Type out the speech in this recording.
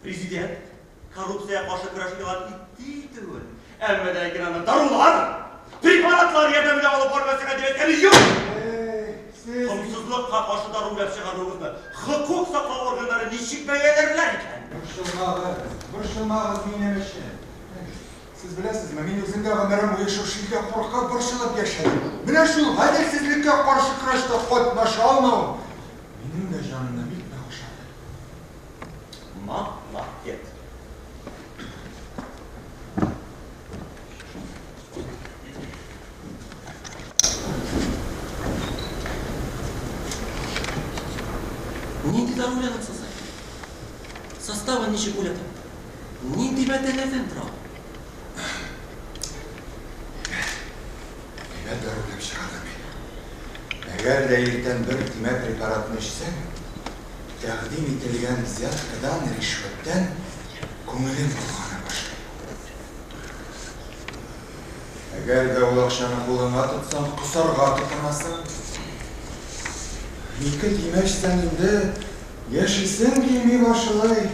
Президент коррупциягә каршы көрәш игълан итте итүен, әмма дә ләкин аны дарулар, препаратлар ярдәмендә алып бару мәслихәт дип әйткәне юк! Эй, сез. Комсызлыкка каршы дару уйлап чыгаруыгызны хокук саклау органнары ничек бәяләрләр икән? Борчылмагыз, борчылмагыз минем өчен. Сез беләсезме, мин үзем дә гомерем буе шушы илгә куркып, борчылып яшәдем. Менә шул гаделсезлеккә каршы көрәштә катнаша алмавым минем дә җанымны бик нык ашады. Молодец. Нинди дару уйладың соң син? Составын ничек уйлап таптың? Нинди матдәләрдән тора ул? Әйбәт дару уйлап чыгардым мин. Әгәр дә иртән бер төймә препаратны эчсәң, тәкъдим ителгән взяткадан, ришвәттән күңелең болгана башлый. Әгәр дә ул акчаны кулыңа тотсаң, косарга тотынасың. Ике төймә эчсәң инде, яшисең килми башлый.